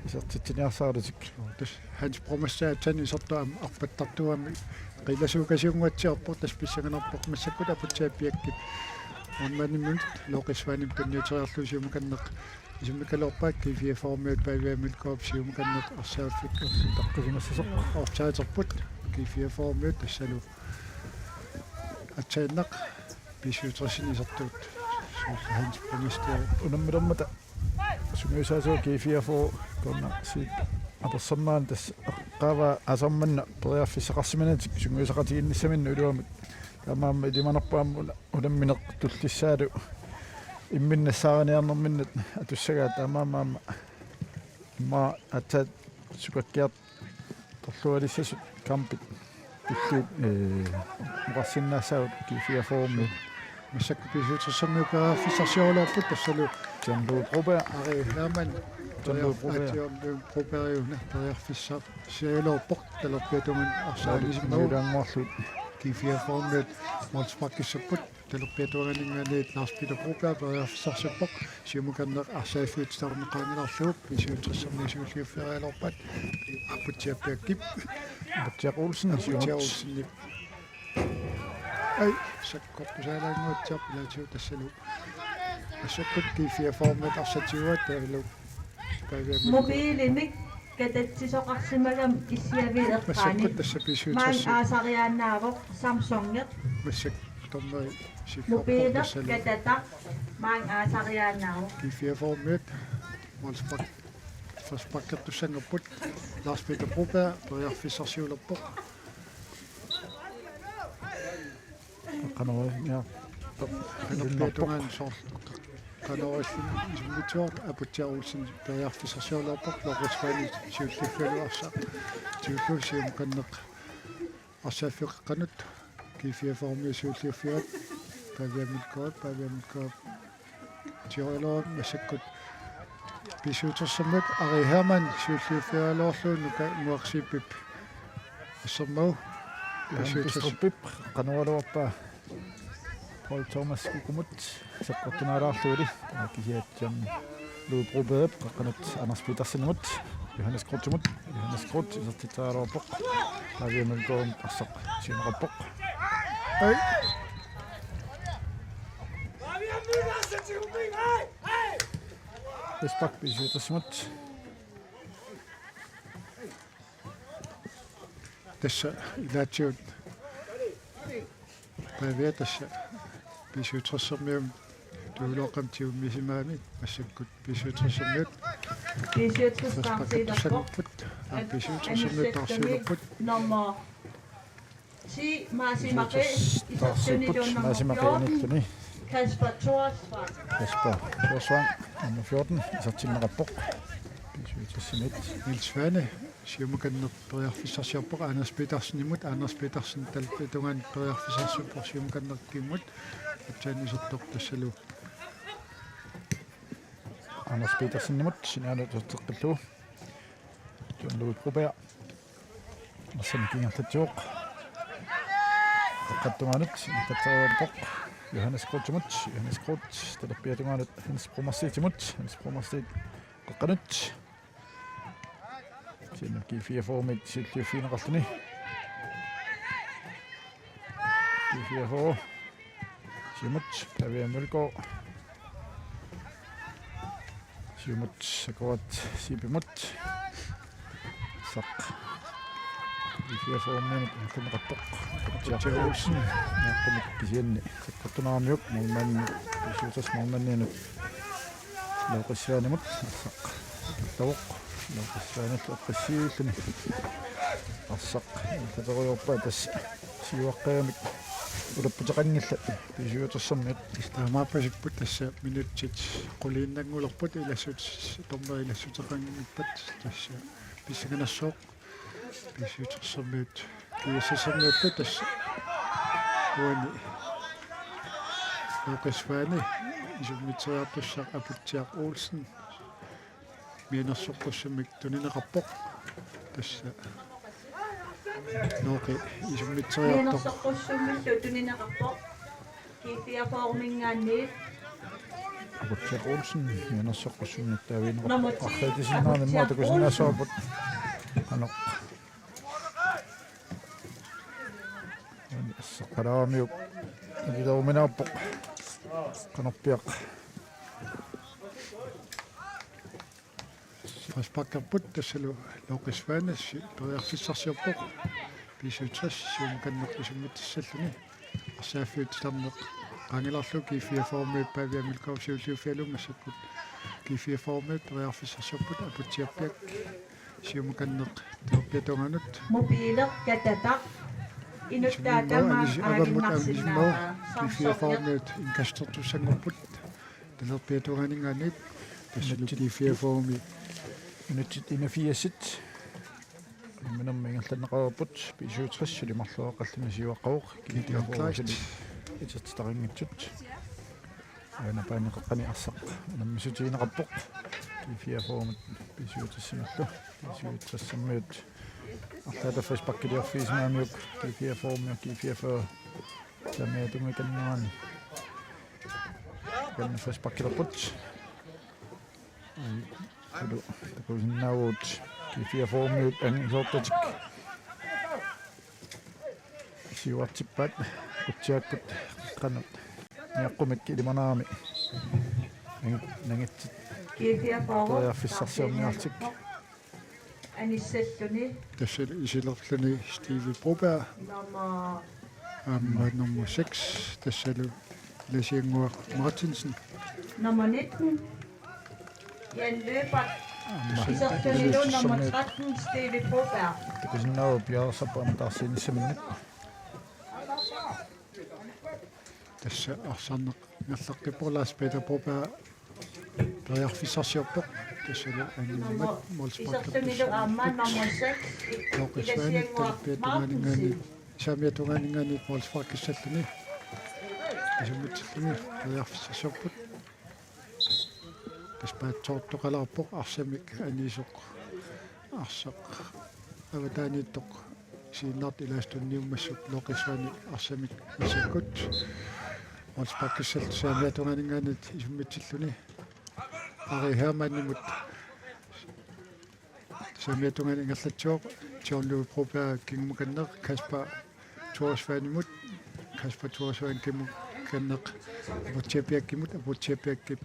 isertitsiniarsaralutik. Tassa Hans Bromastad aatsaat isertoq aamma arpattartuugami qilasuukasiunnguatsiarpoq, tassa pissanganarpoq massakkut Aputsiaq Piakkip målmandimut Lokis Svanemik tunniuteriarlugu siumukanneq isummiikkaluarpaa, G fireogfyrre-miut Pavia Mølgaard siumukanneq arsaaffiup taqqisingassasoq offsiderput, G fireogfyrre-miut tassalu aatsaannaq B syvogtres-imi isertut. Suullu Hans Bromastad. Unammilermata sungiusaasoq G fireogfyrre corner Zeeb apersornera, tassa eqqaavaa aasaq manna periarfissaqarsimanatik sungiusaqatigiinnissaminnik iluamik. Taamaammat ilimanarpoq aamma una-, unammineq tullissaalu imminnut nassaariniarnerminnut atussagaa, taamaammat aamma immaqa aatsaat sukakkiart- torlualissasut kampit tulliit, ee, oqarsinnaassaagut G fireogfyrre-miut. Massakkut B syvogtres-ermiut periarfissarsiaraluarput, tassalu John Louis Broberg. Ari Hermann. John Louis Broberg. John Louis Broberg-iuna periarfissarsiaraluarpoq, talerpiata tungaanut arsaq anisimmagu. Niuliannguarlugit. G fireogfyrre-miut målsparkissapput. Talerpiata tungaaninngaanniit Lars Peter Broberg periarfissarsiorpoq, siumukanneq arsaaffiup titarneq qaangilaarlugu B syvogtres-ermiut siulliuffigiaraluarpaat, Aputsiaq Piakkip. Aputsiaq Olsen, Aputsiaq siumut. Olsenip. Ai, sakkortusaalaannguatsiarpoq ilaatigut, tassalu massakkut G fireogfyrre-miut arsaq tioqqippaat, taavalu Mobilimik katatsisoqarsimagami issiaviit eqqaani. Massakkut tassa B syvogtres. Maanga aasariaannaavoq Samsungip. Massakkut dommeri sikkorpoq. Mobileq tassalu. Katata maanga aasariaannaavoq. G fireogfyrre-miut målspark-, frisparkertussanngorput. Lars Peter Broberg periarfissarsiulerpoq. Qanoq, ja. Talerpiata tungaanut soorlu. Qanoq isummitsivoq, Aputsiaq Olsen periarfissarsiaraluarpoq, Lokis Svanemik siulliuffigalugu arsaq tioqqullugu siumukanneq arsaaffiup qeqqanut G fireogfyrre-miut siulliuffigaat, Pavia Mølgaard, Pavia Mølgaard. Tioriloa massakkut B syvogtres-ermiut Ari Hermann siulliuffigiaraluarlugu Nukannguaq Zeebip assermagu. Johan B syvogtres. Bistrupip qanoraluarpaa Paul Thomas Kukumut sakkortunaalaarlugulu. Kisianni John Louis Brobergip qeqqanut Anders Petersenimut, Johannes Kreutzimut, Johannes Kreutz isertitseriaraluarpoq. Pavia Mølgaardimut arsaq siuneqarpoq. Ai. Frispark B syvogtres-imut. Tassa ilaatigut Pavia tassa B syvogtres-ermiut tuiluaqqamik tigummisimagami massakkut B syvogtres-ermiut. B syvogtres taarsiilerput. B syvogtres-ermiut taarsiilerput. Nummer ti, Maasi Maqe, B syvogtres taarsiipput, Maasi Maqe nummer fjorten. Kasper Thorsvang. Kasper Thorsvang, nummer fjorten, isertinneqarpoq. B syvogtres-ermiut. Niels Svane, siumukanneq periarfissarsiorpoq Anders Petersenimut, Anders Petersen talerpiata tungaanut periarfissarsiorpoq siumukanneq kingumut, aatsaat isertoq tassalu. Anders Petersenimut sinaanut iserteqqillugu. John Louis Broberg. Massakkut ingerlatsivoq. Qeqqata tungaanut ingerlatseriarpoq Johannes Kreutzimut, Johannes Kreutz talerpiata tungaanut Hans Bromastitimut, Hans Bromasti qeqqanut. Kisianni G fireogfyrre-mit siulliuffigineqarluni. G fireogfyrre. Siumut, Pavia Mølgaard. Siumut, Sakuat Siipimut. Arsaq. G fireogfyrre-miunut ingerlanneqarpoq. Aputsiaq Olsen. Niaqqumik kisianni. Sakkortuneramiuk, målmand, B syvogtres målmandianut. Lauqissaanimut, arsaq. Tavoq. Lauqissaanillu eqqissiilluni. Arsaq. Tateriorpaa tassa. Siuaqqagamik. Ulapputeqanngillat. B syvogtres-ermiut. Taamaappassipput tassa minutsit quliinnanngulerput ilassut-, dommeri ilassuteqanngippat tassa. Pissanganassaaq. B syvogtres-ermiut. G S S-ermiullu tassa. Uani. Lauqissaani. Isummitseeriartussaq Aputsiaq Olsen. Mianersoqqussummik tunineqarpoq. Tassa. Lauqi isummitseeriartoq. Mianersoqqussummillu tunineqarpoq. G fireogfyrre-minngaanniit. Aputsiaq Olsen, mianersoqqussummik taaviineqarpoq. Nummer ti, arlaatissinnaanermut Aputsiaq takusinnaassavarput. Qanoq. Arsaq qalaamiuk. Ikileruminaappoq. Qanorpiaq. Frisparkerput tassalu Lauqissaani periarfissarsiorpoq. B syvogtres siumukanneq isummitsissalluni. Arsaaffiup titarneq qaangilarlugu G fireogfyrre-miut Pavia Mølgaard siulliuffigalugu massakkut. G fireogfyrre-miut periarfissarsiorput Aputsiaq Piak siumukanneq talerpiata tungaanut. Mobiler katataq. Inuttaa tamaat aaginnarsinnaavaa. G fireogfyrre-miut indkastertussanngorput. Talerpiata tungaaninngaanniit. Tassalu G fireogfyrre-mi. Minutsit enogfirsit. Minnermi ingerlanneqareerput B syvogtres suli marloriaqqalluni siuaqqavoq. Gideon Kleist. Itertitaqanngitsut. Aana paaniqeqqani arsaq. Unammissutigineqarpoq. G fireogfyrre-mut B syvogtres-imillu. B syvogtres-ermiut. Arlaata frisparkiliorfigisimagamiuk. G fireogfyrre-miut, G fireogfyrre. Saamiata tungaanut. Uani frisparkilerput. Ai, sulu takusinnaavugut G fireogfyrre-miut angisoortatik. Siuartippaat Aputsiaakkut qanoq. Niaqqumik ilimanarami. Nang-, nangitsit. G fireogfyrre. Periarfissarsiorniartik. Anissalluni. Tassa isilerluni Steve Broberg. Nummer aamma nummer seks, tassalu Ilasiannguaq Martinsen. Nummer nitten, Jan Løbert. Aamma. Iserlunilu nummer tretten, Steve Broberg. Takusinnaavat piareersarput aamma taarsiinissaminnut. Tassa arsarneq ingerlaqqippoq, Lars Peter Broberg periarfissarsiorpoq. Tassalu annimat målsparkerput. Iserlunilu aamma nummer seks, Ilasiannguaq Martinsen. Saamiata tungaaninngaanniit, saamiata tungaaninngaanniit målsparkissalluni. Isummitsilluni periarfissarsiorput. Tassa paatsoortoqalaarpoq arsamik anisoq. Arsaq avataaniittoq. Isiginnaartut ilaasa tunniummassuk Lauqissaani arsamik massakkut. Målsparkissallutik saamiata tungaaninngaanniit isummitsilluni. Ari Hermannimut. Saamiata tungaanut ingerlatsivoq. John Louis Broberg kingumukanneq. Kasper Thorsvanimut. Kasper Thorsvan kingumukanneq Aputsiaq Piakkimut. Aputsiaq Piakkip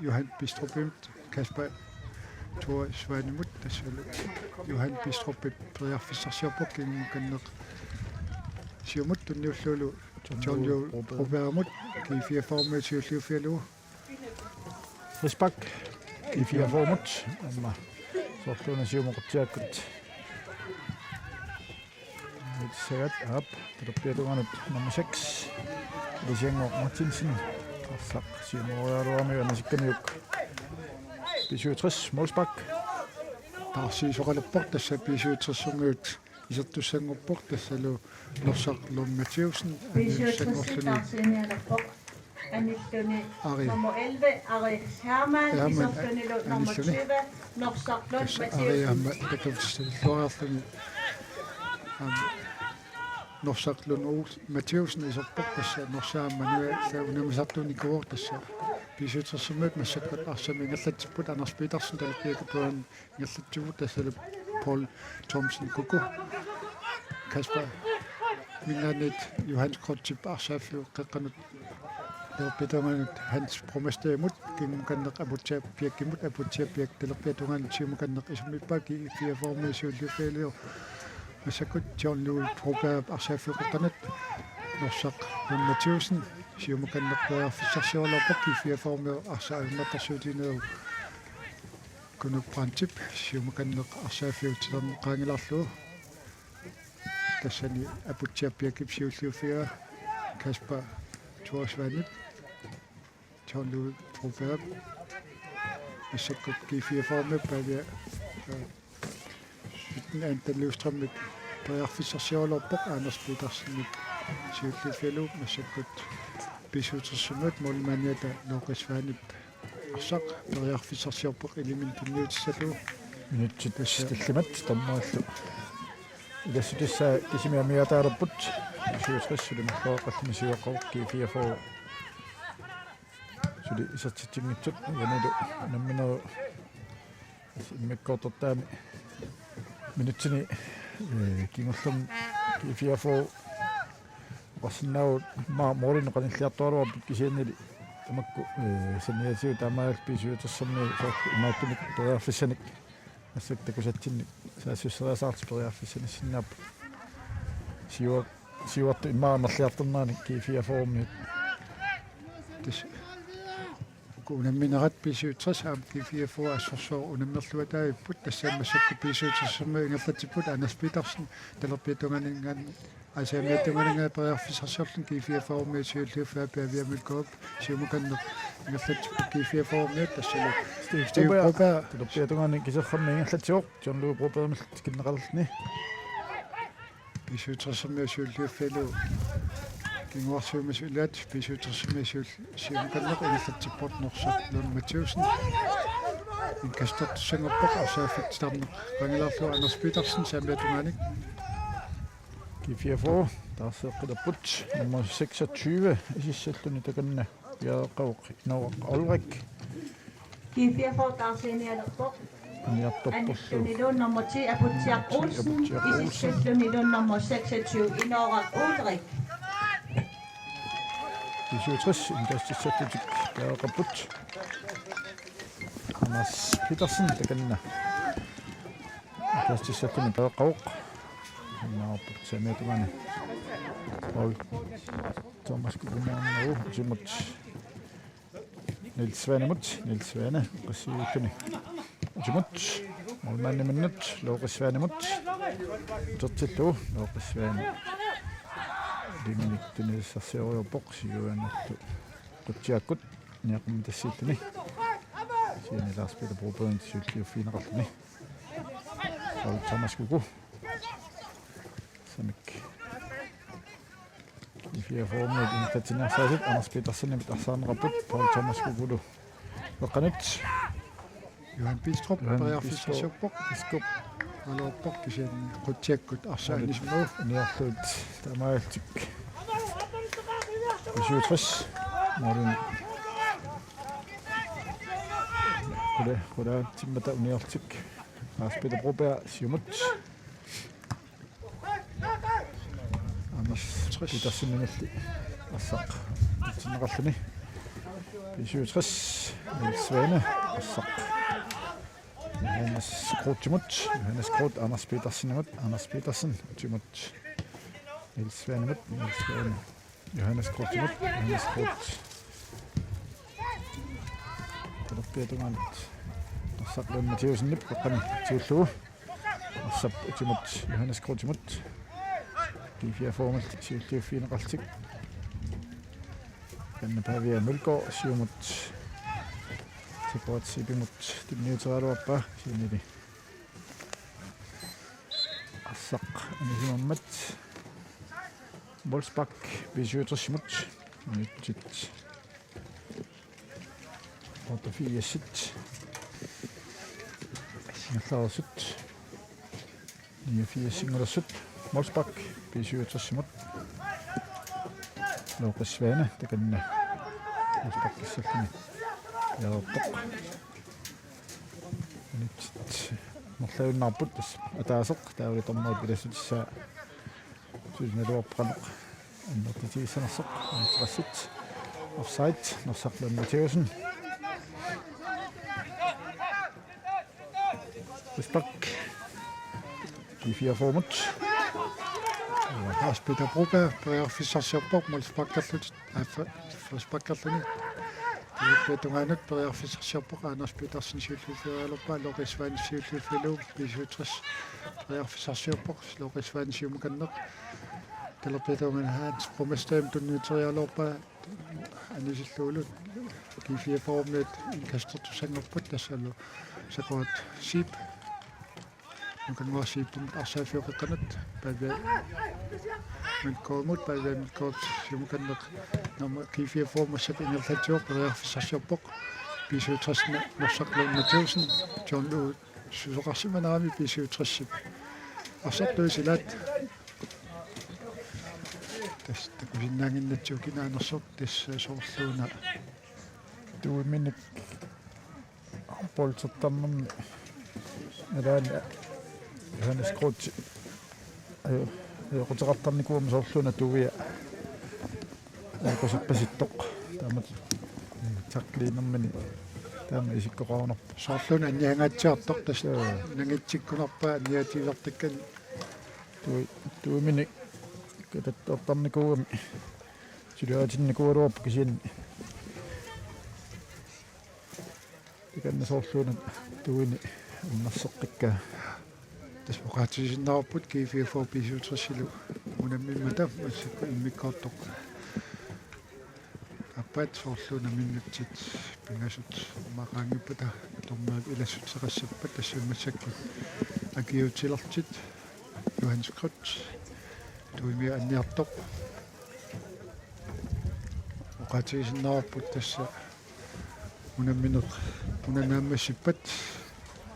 Johan Bistrupimut. Kasper Thorsvanimut, tassalu Johan Bistrupip periarfissarsiorpoq kingumukanneq. Siumut tunniullugu John Louis Brobergimut, G fireogfyrre-miut siulliuffigalugu. Frispark G fireogfyrre-mut, aamma soorluuna siumut Aputsiaakkut. Sagat aap, talerpiata tungaanut nummer seks. Ilasiannguaq Martinsen. Arsaq siumoriaraluaramiuk anisikkamiuk. B syvogtres målspark. Taarsiisoqalerpoq tassa B syvogtres-ermiut isertussanngorpoq, tassalu Norsaq Lund Mathæussen B syvogtres taarsiinialerpoq. Anilluni Ari. Nummer elleve, Ari Hermann, Hermann, iserlunilu nummer anilluni. Tyve, Norsaq Lund Mathæussen. Tassa Ari aamma takutissalluariarluni. Aamma. Norsaq Lund Olsen Mathiussen iserpoq, tassa Norsaq aamma unammisartuunikuuvoq. Tassa B-syvogtresimiut massakkut arsaq ingerlatsipput, Anders Petersen talerpiata tungaanut ingerlatsivoq, tassalu Paul Thomsen Kuku, Kasper Minganit, Johannes Krothip arsaaffiup qeqqanut talerpiata tungaanut Hans Brommesterimut, kingukanneq Aputsiaq Piakkimut, Aputsiaq Piak talerpiata tungaanut siumukanneq isummippaa. G-fireogfyrremiut siulliuffigalugu massakkut John Louis Brobergip arsaaffiup qeqqanut Norsaq Lund Mathiussen siumukanneq periarfissarsioraluarpoq. G-fireogfyrremiut arsaq ajornartorsiutiginerup Kunuk Brandtip siumukanneq arsaaffiup titarneq qaangilaarlugu. Tassani Aputsiaq Piakip siulliuffigaa Kasper Thorsvanip, John Louis Broberg, massakkut G-fireogfyrremiut Pavia, øh, Anton Løvstrømip periarfissarsioraluarpoq, Anders Petersenip siulliuffigalugu. Massakkut B-syvogtresimiut målmandiata Lukasvanip arsaq periarfissarsiorpoq iliminut tunniutissallugu. Minutsit tallimat dommerillu ilassutissaa kisimi amigaataalerput. B-syvogtres suli marloqarluni siuaqqavoq, G-fireogfyrre suli isertitsinngitsut. Uanilu nammineq immikkoortortaani minutsini, øh, kingullermi G-fireogfyrre oqarsinnaavugut immaqa målinik qanilliartoraluarput, kisiannili tamakku, øh, saniatigut taamaalillutik B-syvogtresimiut soorlu imaattumik periarfissanik massakkut takusatsinnik saassusseriasaarlutik periarfissanissinnaapput. Siua-, siuartut immaqa amerliartorneranni G-fireogfyrremiut. Tassa uku unamminerat B-syvogtres aamma G-fireogfyrre assorsuaq unammerluataavipput, tassami massakkut B-syvogtresimiut ingerlatsipput, Anders Petersen talerpiata tungaanut aasiit amiata tungaanut periarfissarsiorluni. G-fireogfyrremiut siulliuffigaa Pavia Mølgaard siumukanneq ingerlatsipput, G-fireogfyrremiut, tassalu Steve Steve Broberg. Broberg talerpiata tungaanut kiserrarmi ingerlatsivoq, John Louis Brobergimillu tikinneqarluni. B-syvogtresimiut siulliuffigalugu kinguarsuimasut ilaat, B-syvogtresimiut siul-, siumukanneq ingerlatsippoq Norsaq Lund Mathiussen. Indkastertussanngorpoq, arsaaffiup titarneq qaangilaarlugu, Anders Petersen saamiata tungaanut. G-fireogfyrre taarseeqqilerput, nummer seksogtyve isissalluni takanna piareeqqavoq, Inooraq Olrik. G-fireogfyrre taarsiinialerpoq. Aniartorporlu. Anillunilu nummer ti Aputsiaq Aputsiaq Olsen, Aputsiaq Olsen. Isissallunilu nummer seksogtyve Inooraq Olrik. B-syvogtres indkastissallutik piareeqqapput. Anders Petersen takanna indkastissallugu piareeqqavoq. Naaput saamiata tungaanut Paul Thomas Kukumaarnagu utimut Niels Svanemut, Niels Svane qassiulluni utimut målmandiminnut Lukasvanemut, utertillugu Lukasvane iliminut tunniussarsiorpoq, siuaannarlu Qutsiakkut niaqqummitassiilluni. Kisianni Lars Peter Brobergimit siulliuffigineqarluni. Paul Thomas Kuku. Samik. G-fireogfyrremiut ingerlatsiniarsaasut Anders Petersenimit arsaarneqarput, Paul Thomas Kukulu. Qeqqanut Johan Bistrup, Johan periarfissarsiorpoq. Bistrup. Alerpoq, kisianni Qutsiakkut arsaq anisimmagu. Niorluut taamaalillutik. B-syvogtres. Målin. Qula, qula, timmata uniorlutik. Lars Peter Broberg, siumut. Anders Petersenimilli arsaq itinneqarluni. B-syvogtres, Niels Svane, arsaq Johannes Krothimut, Johannes Kroth Anders Petersenimut, Anders Petersen utimut Niels Svanemut, Niels Svane Johannes Krothimut, Johannes Kroth talerpiata tungaanut arsaq Lund Mathiussenip qeqqani siullugu. Arsap utimut Johannes Krothimut. G-fireogfyrremiut siulliuffigineqarlutik. Takanna Pavia Mølgaard siumut. Separatip tungaanut tunniuteriaraluarpaa, kisiannili arsaq anisimammat. Wolfsbak B-syvogtres-imut. Minutsit otteogfirs-it ingerlareersut. Niogfirs-inngulersut. Målspark B syvogtres-imut. Lokes Svane, takanna målsparkissalluni. Jaartoq. Minutsit nerlajunnaarput, tassa ataaseq taavalu dommerit ilassutissai sulineruarput qanoq annertutigissanersoq. Minutsit offside, Norsaq Lund Mathæussen. Frispark. G fireogfyrre-mut. Lars Peter Broberg periarfissarsiorpoq, målsparkerlutik. Aa, fri-, frisparkerluni. Talerpiata tungaanut periarfissarsiorpoq, Anders Petersen siulliuffeeriaraluarpaa, Lokes Svane siulliuffigalugu, B syvogtres periarfissarsiorpoq, Lokes Svane siumukanneq. Talerpiata tungaanut Hans Brommestad tunniuteriaraluarpaa, anisillugulu G fireogfyrre-miut indkastertussanngorput, tassalu Sakuat Zeeb. Nukannguaq Zeebimut arsaaffiup qeqqanut, Pavia Milkovimut, Pavia Milkovip siumukanneq nummer G fireogfyrre massakkut ingerlatsivoq, periarfissarsiorpoq. B syvogtres-imi Norsaq Lund Mathæussen, John Lund susoqarsimanerami B syvogtres-ip arsartuisilaat. Tassa takusinnaannginnatsigu kinaanersoq, tassa soorluuna. Tuuiminik boltertarnermi nalaani Johannes Groth ajo-, ajoquteqartarnikuugami soorluuna Tuia ajoquserpasittoq. Taamatut tackliinermini taama isikkoqarunarpoq. Soorluuna anniangaatsiartoq, tassa. Joo. Nangitsikkunarpaa anniaatiilertakkani. Tui-, tuuiminik katattortarnikuugami suliaritinnikuugaluarpoq kisianni. Takanna soorluuna tuini unnerseqqikkaa. Tassa oqaatigisinnaavarput G fireogfyrre B syvogtres-ilu unammimmata massakkut immikkoortoq. Aappaat soorluuna minutsit pingasut aamma qaangiuppata dommerit ilassuteqassappat, tassuuna massakkut akiuutilerlutik. Johannes Groth tuuiminik anniartoq. Oqaatigisinnaavarput tassa unammineq una naammassippat,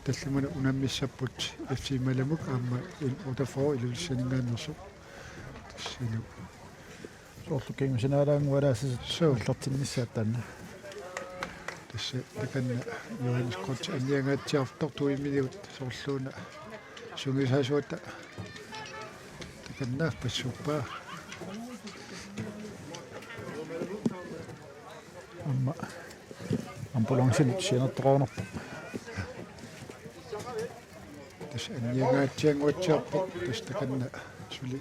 tallimanut unammissapput F C Malamut aamma N otteogfyrre Ilulissaninngaanneersoq. Tassalu. Soorlu kingusinaalaanngualaassasoq. Suu. Aallartinnissaat taanna. Tassa takanna Johannes Groth anniangaatsiartoq tuuiminiut soorluuna sungiusaasuata takanna passuuppaa. Aamma ambulancimut sianertoqarunarpoq. Tassa anniangaatsiannguatsiarpoq, tassa takanna suli.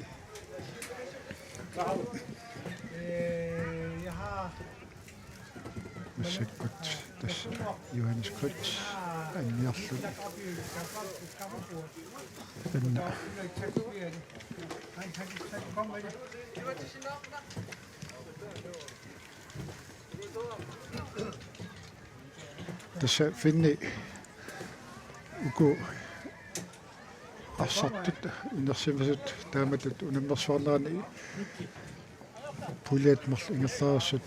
Massakkut tassa Johannes Groth anniarluni. Taanna. Tassa Finni uku arsartut inersimasut taamatut unammersuarnerani puljat marluk ingerlareersut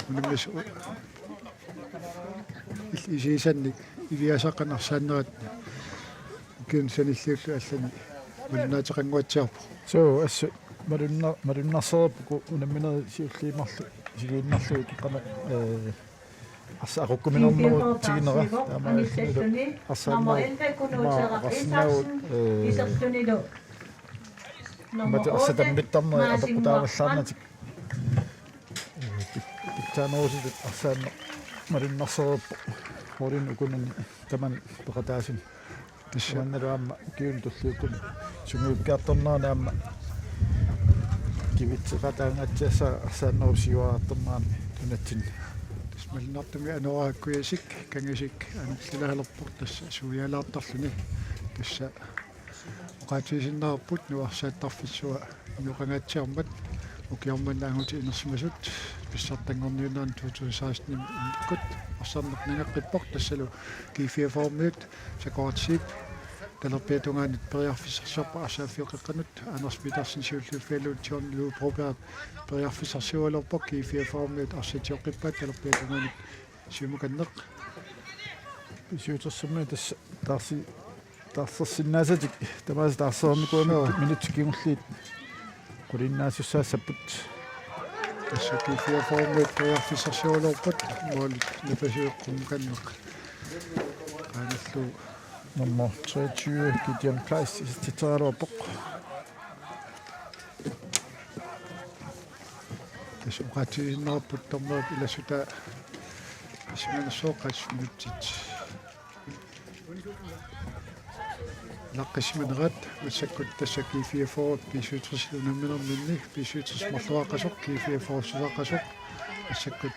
unammisut il-, isigisannik iviasaqqan arsaannerat ukiuni sanilliullugu allani malunnaateqannguatsiarpoq. Suu, assut malunna-, malunnarsereerpoq unamminerit siulliit marluk isigiinnarlugit qanoq, ee, arsa-, aqukkuminarnerup tiginera, taamaalillunilu arsaannerup, maa, arsaannerup, ee, matu arsaq tammittarneri apeqqutaavallaarnatik. Ee, pit-, pitsaanerusutut arsaanneq malunnarsereerpoq. Målini ukunani tamanit peqataasuni. Tassa. Tamannalu aamma ukiuni tulliuttuni sungiukkiartornerani aamma kivitseqataangaatsiassaaq arsaannerup siuariartornerani nunatsinni. Tassa malunnartumik Anoora Kujasik kangisik anorlilaalerpoq, tassa suiaalaartarluni. Tassa oqaatigisinnaavarput nuersaattarfissua inoqangaatsiarmat ukioq manna angutit inersimasut pissartanngorniunnerani to tusind seksten-imi immikkut arsarneq nangeqqippoq, tassalu G fireogfyrre-miut Sakuat Zeeb talerpiata tungaanut periarfissarsiorpoq arsaaffiup qeqqanut, Anders Petersen siulliuffigalugu John Lou Broberg periarfissarsioraluarpoq, G fireogfyrre-miut arsaatsioqqippaat talerpiata tungaanut siumukanneq. B syvogtres-imi tassa taarsi-, Taarsersinnaasatik tamaasa taarserneqarnikuugamikku minutsit kingulliit qulinnaasussaassapput. Tassa G fireogfyrre-miut periarfissarsioraluarput måli napasiukkumukanneq. Qaangerlugu nummer treogtyve, Gideon Kleist, isertitseraluarpoq. Tassa oqaatigineqarput dommerit ilassutaat pisimanersoq qassit minutsit ilaqqisimanerat. Massakkut tassa G fireogfyrre B syvogtres unamminerminni, B syvogtres marloriaaqqasoq, G fireogfyrre susaqqasoq. Massakkut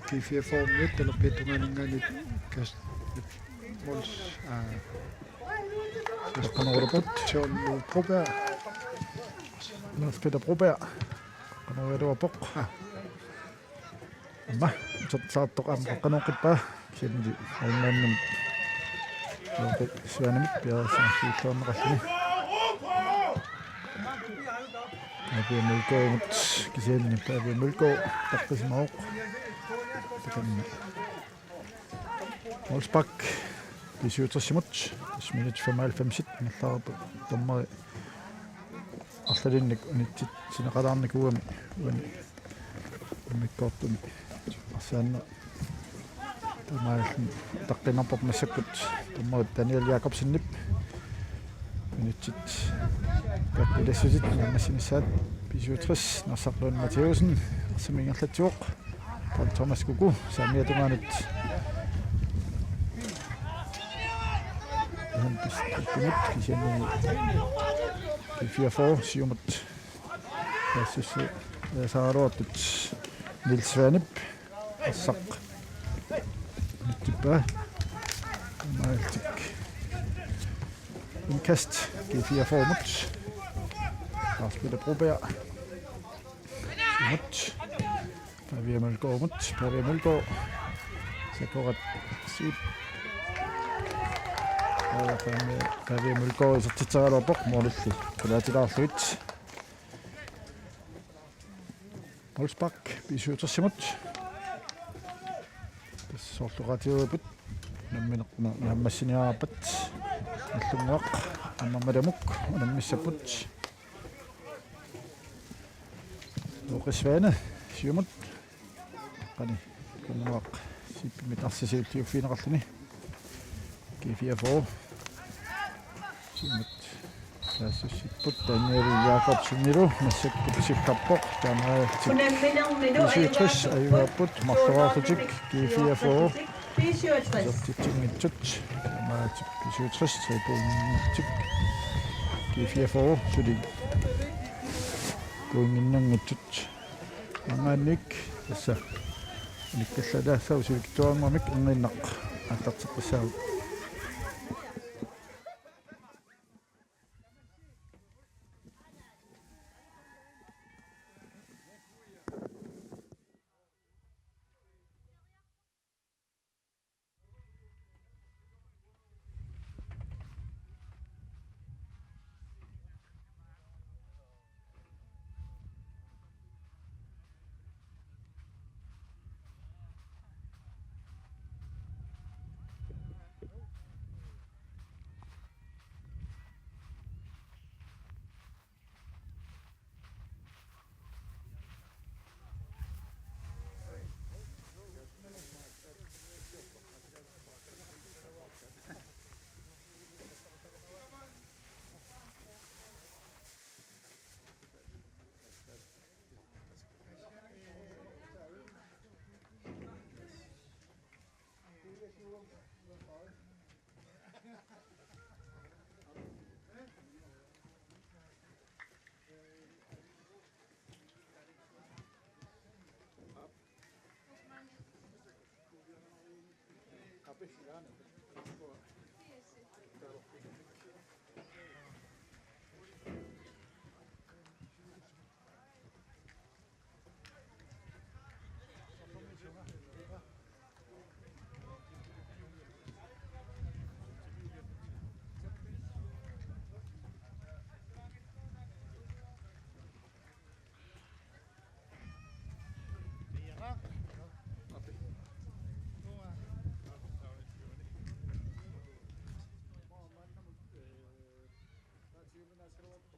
G fireogfyrre-miut talerpiata tungaaninngaanniit kas-, måls-, aa, Qanorluunniit John Broberg. Lars Peter Broberg. Qanorluunniit Broberg. Aamma, isertitseriartoq aamma qaqqanooqqippaa. Kisianni Holmanimit. Jooke Svanemit piareersimasuulluarneqarluni. Pavia Mølgaardimut, kisianni Pavia Mølgaard taqqisimavoq. Takanna. Målspark B syvogtres-imut, minut femoghalvfems, ingerlareerput dommeri arlalinnik unitsitsineqalaarnikuugami uani immikkoortumi arsaanneq. Taamaalilluni taqqinarpoq massakkut dommerit Daniel Jakobsenip. Minutsit peqqilissutsit naammassinissaat B syvogtres, Narsarluun Matthæussen, arsamik ingerlatsivoq. Paul Thomas Kuku, saamiata tungaanut. Ihan pis-, pis-, kisianni G fireogfyrre siumut. Tassa, eh, saaraluartut Niels Svanep. Arsaq. Nittippaa. Maaltik. Indkast G fireogfyrre-mut. Lars Peter Broberg. Mut. Pavia Mølgaardimut. Pavia Mølgaard. Sakorat siip. Pavia, Pavia Mølgaard isertitseriaraluarpoq målilli qulaatilaarlugit. Målspark B syvogtres-imut. Tassa soorlu oqaatigereerput. Unammineq-, na-, naammassiniaraappat. Nagdlunguaq aamma Malamuk unammissapput. Jooke Svane siumut. Qani, Nagdlunguaq siipimit arsaq siulliuffigineqarluni. G fireogfyrre. Siumut saassussipput Daniel Jakobsenilu, massakkut sikkarpoq, taamaalillutik B syvogtres ajugaapput, marloriarlutik G fireogfyrre isertitsinngitsut, taamaalillutik B syvogtres tre pointinngitsut, G fireogfyrre suli pointinnanngitsut. Maanngaanniit tassa unikkallalaassaaq sivikitsuarannguamik, anginnaq aallarteqqissaagut. Skal du op?